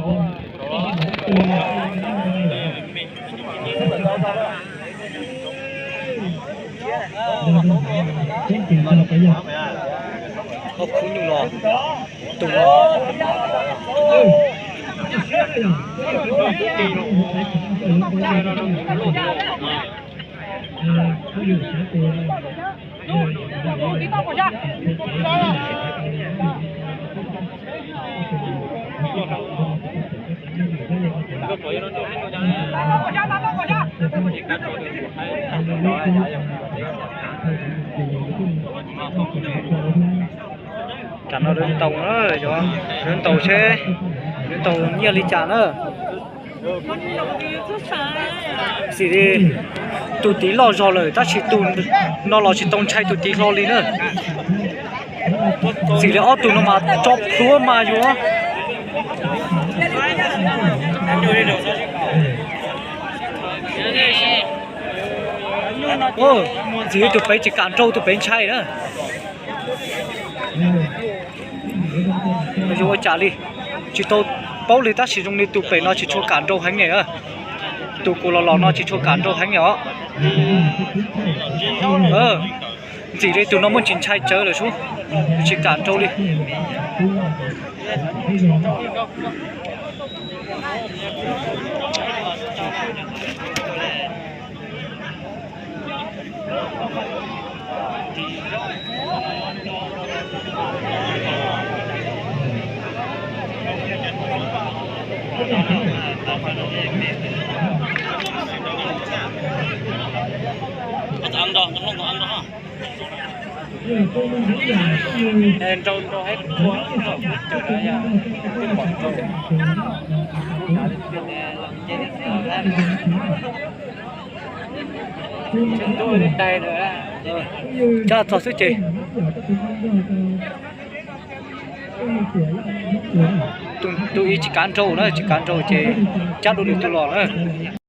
Khub nyuj no, tus no. Tam no lawv ntaus na, lawv ntaus seb lawv ntaus nyiaj li cas na. Xim li tus tid loj zog lawm tab sis tus no los tsis tau ntshai tus tid hlo li na. Xim li ob tug no mas tso plhuav mas yuav. Ntxim li tus pem tsis kam nrau tus pem ntshai na. Yuav ua cas li, tsis tau paub li tab sis zoo li tus pem no tsis tshua kam nrau heev ne. Tus kuv los los no tsis tshua kam nrau heev ne os. Ntxim li tus no muaj ntsis ntshai tsawv lawm sub, tsis kam nrau li. Coj txog xwb ces tus ib tsis kav nraug na, tsis kav nraug ces cab dua lwm tus los na.